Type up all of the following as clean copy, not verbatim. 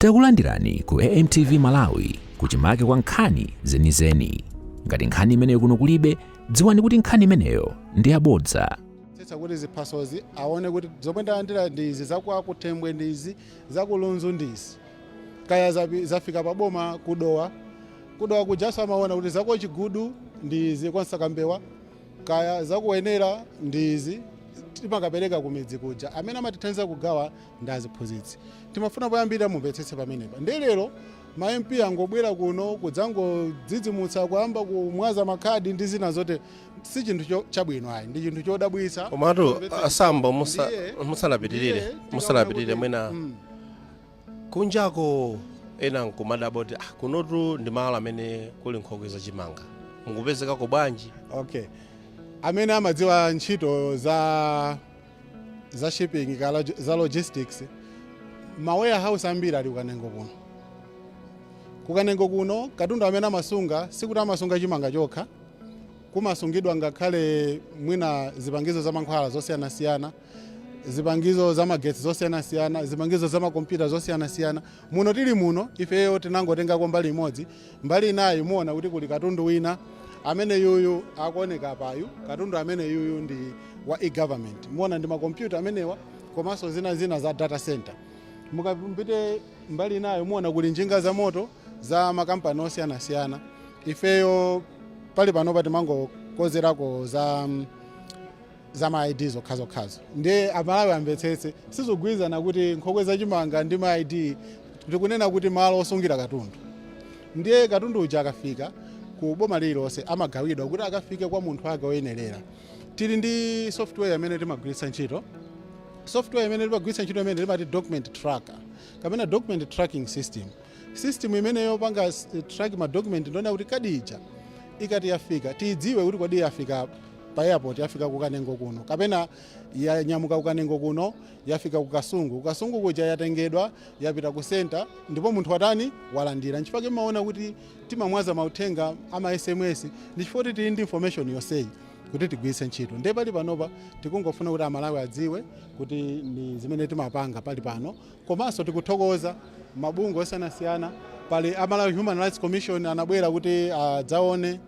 Takulandirani ku AMTV Malawi, kuchimake kwa nkhani zenizeni. Ngati nkhani imeneyo kuno kulibe, dziwani kuti nkhani imeneyo ndi yabodza. Tsetsa kuti ziphasozi aone kuti zomwe ndalandira ndi izi, zakwa Kuthembwe ndi izi, zakulunzu ndi izi, kaya zafika paboma kudowa. Kudowa kujaso amaona kuti zako Chigudu ndi izi, kwaNsakambewa, kaya zakuwenera ndi izi. Timakapereka kumidzi kuja, amene amatithandiza kugawa ndi aziphunzitsi. Timafuna poyambirira mumvetsetse pamenepa. Ndi lero ma MP angobwera kuno kudzangodzidzimutsa, kuyamba kumwaza makhadi ndi zina zote, si chinthu chabwino ayi, ndi chinthu chodabwitsa. Komatu asambo musanapitirire, ndiye musanapitirire, tikaona mwina kunjako ena nkumadabwa kuti ah, kunotu ndi malo amene kuli nkhokwe zachimanga, mukupezekako bwanji? Okay, amene amadziwa ntchito za shipping ka za logistics, ma warehouse ambiri ali kuKanengo kuno. KuKanengo kuno katundu amene amasunga, sikuti amasunga chimanga chokha, kumasungidwa ngakhale mwina zipangizo za mankhwala zosiyanasiyana, zipangizo za magetsi zosiyanasiyana, zipangizo za makompyuta zosiyanasiyana. Muno tili muno ifeyo tinangotengako mbali imodzi. Mbali inayi muona kuti kuli katundu wina amene yuyu akuoneka payu. Katundu amene yuyu ndi wa e-government, muona ndi makompyuta amenewa komanso zina zina za data center. Mukapite mbali inayo muona kuli njinga za moto za makampani osiyanasiyana. Ifeyo pali panopa timangokozerako za ma ID zokhazokhazo. Ndiye Amalawi amvetsetse, sizigwirizana kuti nkhokwe zachimanga ndi ma ID. Tikunena kuti malo osungira katundu. Ndiye katundu uja akafika ku boma lililonse amagawidwa kuti akafike kwa munthu ake oyenerera. Tili ndi software imene timagwiritsa ntchito. Software imene timagwiritsa ntchito imene timati document tracker kapena document tracking system. System imene yopanga track ma document, ndiona kuti kadi ija ikati yafika, tidziwe kuti kodi yafika pa airport, yafika kuKanengo kuno, kapena yanyamuka kuKanengo kuno, yafika kuKasungu, kuKasungu kuja yatengedwa, yapita ku center, ndipo munthu watani, walandira. Nchifukwa maona kuti timamwaza mauthenga ama SMS, ndi chifukwa kuti tili ndi information yonseyi kuti tigwiritse ntchito. Ndiye pali panopa tikungofuna kuti Amalawi adziwe kuti ndi zimene timapanga pali pano. Komanso tikuthokoza mabungwe osiyanasiyana. Pali Amalawi Human Rights Commission anabwera kuti adzaone,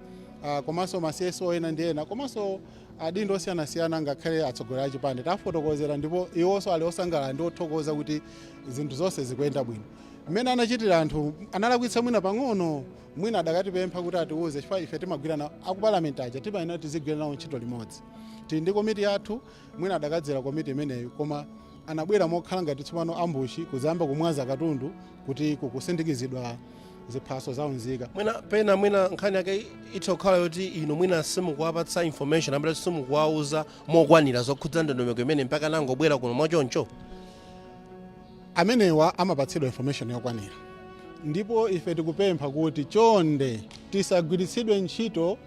komanso ma CSO ena ndi ena, komanso adindo osiyanasiyana, ngakhale atsogoleri achipani tafotokozera, ndipo iwonso ali osangalala ndi othokoza kuti zinthu zonse zikuyenda bwino. Mmene anachitira anthu analakwitsa mwina pang'ono, mwina adakatipempha kuti atiuze, chifukwa ife timagwira nawo akupalamenti aja, timayenera tizigwira nawo ntchito limodzi. Tili ndi komiti yathu, mwina adakadzera komiti imeneyo, koma anabwera mokhala ngati tsopano ambush, kuzayamba kumwaza katundu kuti kukusindikizidwa ziphaso zaunzika. Mwina pena, mwina nkhani yake itha kukhala yoti inu mwina simukuwapatsa information amene simukuwauza mokwanira zokhudza ndondomeko imene, mpaka nangobwera kuno mwachoncho. Amenewa amapatsidwa information yokwanira, ndipo ife tikupempha kuti chonde tisagwiritsidwe ntchito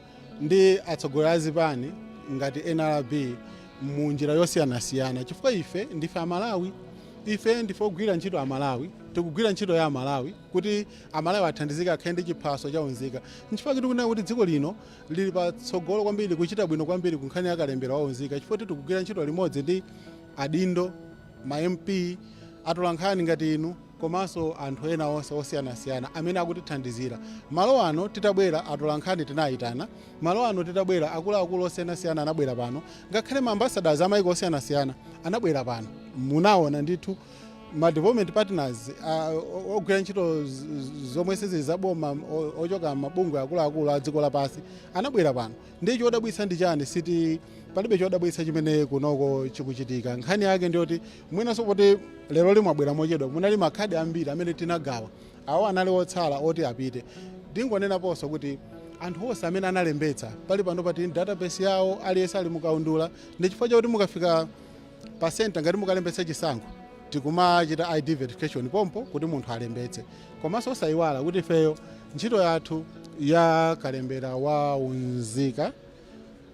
ndi atsogoleri azipani ngati NRB mu njira yosiyanasiyana, chifukwa ife ndife Amalawi, ife ndife ogwira ntchito Amalawi, tikugwira ntchito ya Amalawi kuti Amalawi athandizike, akhale ndi chiphaso chaunzika. Nchifukwa tikunena kuti dziko lino lili patsogolo kwambiri, kuchita bwino kwambiri ku nkhani ya kalembera waunzika, chifukwa kuti tikugwira ntchito limodzi ndi adindo, ma MP, atolankhani ngati inu, komanso anthu ena onse osiyanasiyana amene akutithandizira. Malo ano titabwera, atolankhani tinayitana. Malo ano titabwera, akuluakulu osiyanasiyana anabwera pano, ngakhale ma ambassadors amayiko osiyanasiyana anabwera pano. Munaona ndithu ma development partners, ogwira ntchito zomwe sizili zaboma, ochoka mabungwe akuluakulu a dziko lapansi anabwera pano. Ndi chodabwitsa ndi chani? Siti palibe chodabwitsa chimene kunoko chikuchitika. Nkhani yake ndiyoti mwinanso poti lero limwabwera mochedwa, munali makhadi ambiri amene tinagawa, awo anali otsala oti apite. Ndingonenaponso kuti anthu onse amene analembetsa pali pano pati database yawo, aliyense ali mukaundula. Ndi chifukwa chakuti mukafika pa center, ngati mukalembetsa chisankho, tikumachita ID verification pompo kuti munthu alembetse. Komanso osayiwala kuti ifeyo ntchito yathu ya kalembera wa unzika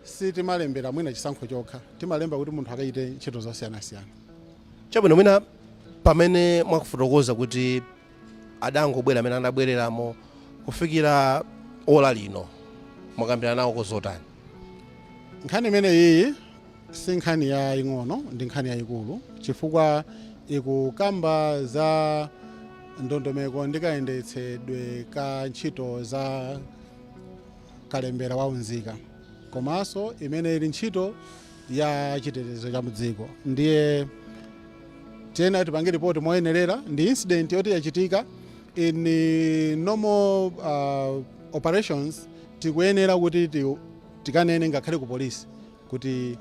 sitimalembera mwina chisankho chokha, timalemba kuti munthu akachite ntchito zosiyanasiyana. Chabwino, mwina pamene mwakufotokoza kuti adangobwera amene anabwereramo, kufikira ola lino mwakambirana nawo kozotani? Nkhani imene iyi si nkhani ya ing'ono, ndi nkhani yayikulu, chifukwa ikukamba za Ndondomeko ndikayendetsedwe ka ntchito za kalembera wa unzika komanso imene ili ntchito ya chitetezo cha mdziko, ndiye tiyenera tipange ripoti moyenerera. Ndi incident yoti yachitika in normal operations, tikuyenera kuti tikanene ngakhale ku polisi kuti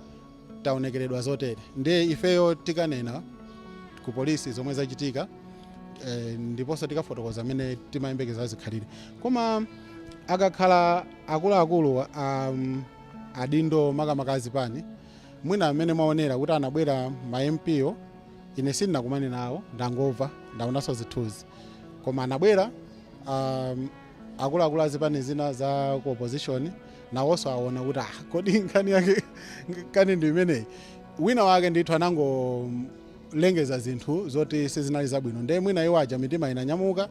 taonekeredwa zotere. Ndiye ifeyo tikanena ku polisi zomwe zachitika, ndiponso tikafotokoza amene timayembekeza zikhalire. Koma akakhala akuluakulu adindo, makamaka azipani, mwina amene mwaonera kuti anabwera ma MP, ine sindinakumane nawo, ndangomva, ndaonanso zithunzi, koma anabwera akuluakulu azipani zina za ku opposition, nawonso aona kuti, ah, kodi nkhani yake nkhani ndi imeneyi? Wina wake ndithu anangolengeza zinthu zoti sizinali zabwino, ndiye mwina iwo aja mitima inanyamuka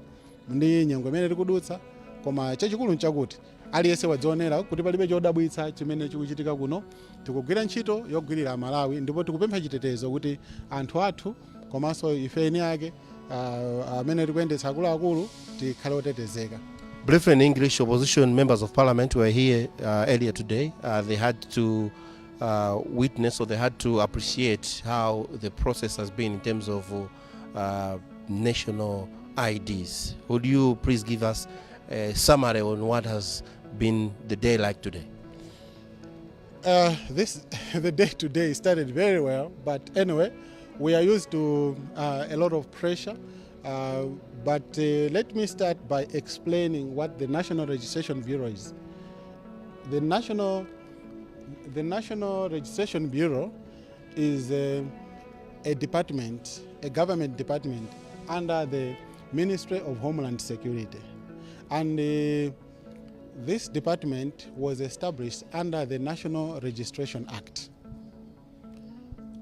ndi nyengo imene tikudutsa. Koma chachikulu nchakuti aliyense wadzionera kuti palibe chodabwitsa chimene chikuchitika kuno. Tikugwira ntchito yogwirira Amalawi ndipo tikupempha chitetezo kuti anthu athu komanso ife eni ake amene tikuyendetsa akuluakulu tikhale otetezeka. Briefly in English, opposition members of parliament were here earlier today. They had to witness or they had to appreciate how the process has been in terms of national IDs. Would you please give us a summary on what has been the day like today? This the day today started very well, but anyway, we are used to a lot of pressure. But let me start by explaining what the National Registration Bureau is. The National Registration Bureau is a department, a government department under the Ministry of Homeland Security, and this department was established under the National Registration Act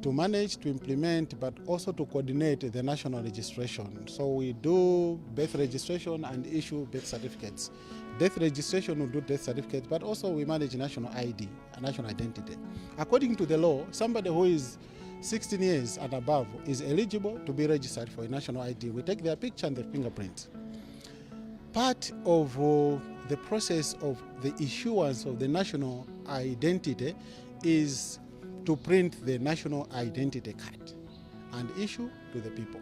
to manage, to implement, but also to coordinate the national registration. So we do birth registration and issue birth certificates. Death registration, we do death certificates, but also we manage national ID, a national identity. According to the law, somebody who is 16 years and above is eligible to be registered for a national ID. We take their picture and their fingerprint. Part of the process of the issuance of the national identity is to print the national identity card and issue to the people.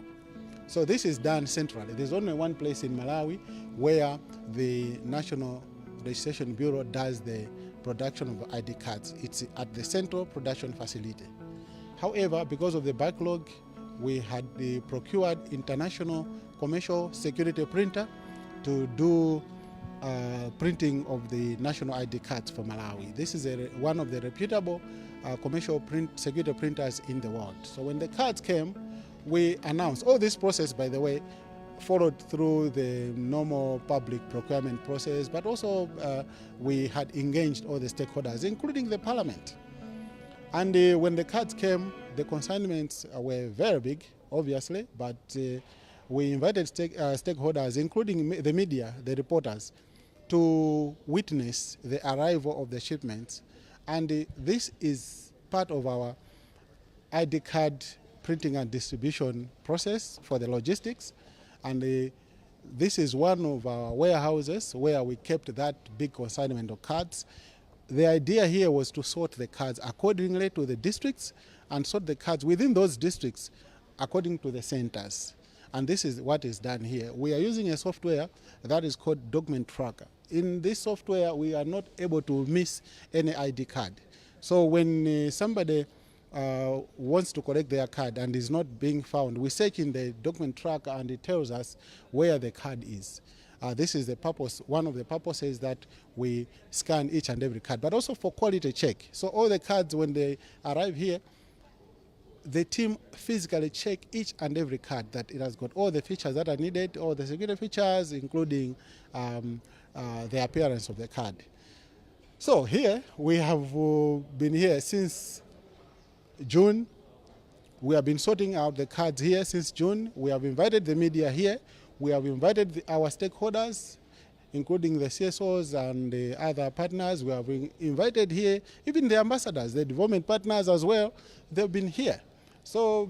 So this is done centrally. There's only one place in Malawi where the National Registration Bureau does the production of ID cards. It's at the Central Production Facility. However, because of the backlog, we had the procured international commercial security printer to do printing of the national ID cards for Malawi. This is one of the reputable commercial print security printers in the world. So when the cards came, we announced all this process, by the way, followed through the normal public procurement process, but also we had engaged all the stakeholders, including the parliament. And when the cards came, the consignments were very big, obviously, but we invited stakeholders, including the media, the reporters, to witness the arrival of the shipments. And this is part of our ID card printing and distribution process for the logistics. And this is one of our warehouses where we kept that big consignment of cards. The idea here was to sort the cards accordingly to the districts and sort the cards within those districts according to the centers. And this is what is done here. We are using a software that is called Document Tracker. In this software, we are not able to miss any ID card. So when somebody wants to collect their card and is not being found, we search in the document tracker and it tells us where the card is. This is the purpose, one of the purposes that we scan each and every card, but also for quality check. So all the cards, when they arrive here, the team physically check each and every card that it has got all the features that are needed, all the security features, including the appearance of the card. So here we have been here since June. We have been sorting out the cards here since June. We have invited the media here. We have invited our stakeholders, including the CSOs and the other partners. We have been invited here, even the ambassadors, the development partners as well. They've been here. So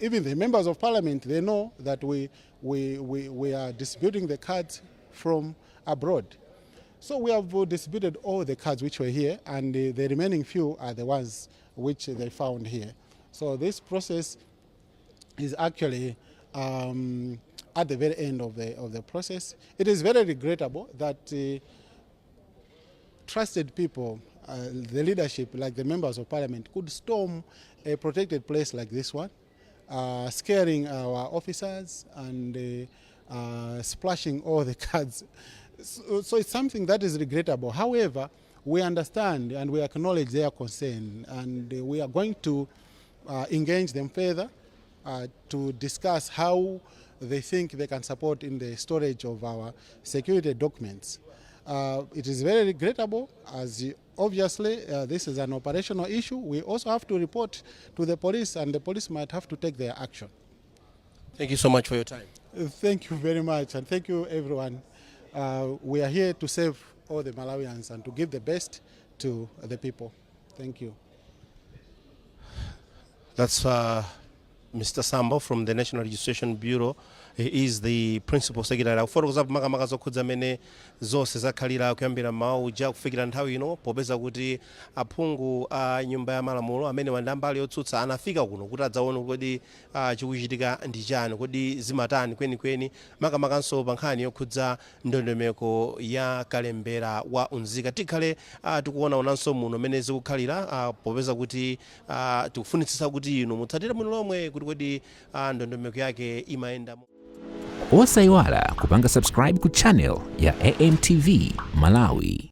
Even the members of parliament, they know that we are distributing the cards from abroad. So we have distributed all the cards which were here, and the remaining few are the ones which they found here. So this process is actually at the very end of the process. It is very regrettable that trusted people, the leadership, like the members of parliament, could storm a protected place like this one, scaring our officers and splashing all the cards. So it's something that is regrettable. However, we understand and we acknowledge their concern, and we are going to engage them further to discuss how they think they can support in the storage of our security documents. It is very regrettable, as obviously this is an operational issue. We also have to report to the police, and the police might have to take their action. Thank you so much for your time. Thank you very much, and thank you, everyone. We are here to serve all the Malawians and to give the best to the people. Thank you. That's Mr. Sambo from the National Registration Bureau. He is the principal secretary. Akufotokoza makamaka zokhudza amene zonse zakhalira kuyambira mmawa uja kufikira nthawi ino, popeza kuti aphungu a Nyumba ya Malamulo amene wanda mbali yotsutsa anafika kuno kuti adzaone kodi chikuchitika ndi chani, kodi zimatani kwenikweni, makamakanso pa nkhani yokhudza ndondomeko ya kalembera wa unzika. Tikhale tikuona onanso muno mmene zikukhalira, popeza kuti tikufunitsitsa kuti inu mutsatire bwino lomwe kuti kodi ndondomeko yake imayenda. Osayiwala kupanga subscribe ku channel ya AMTV Malawi.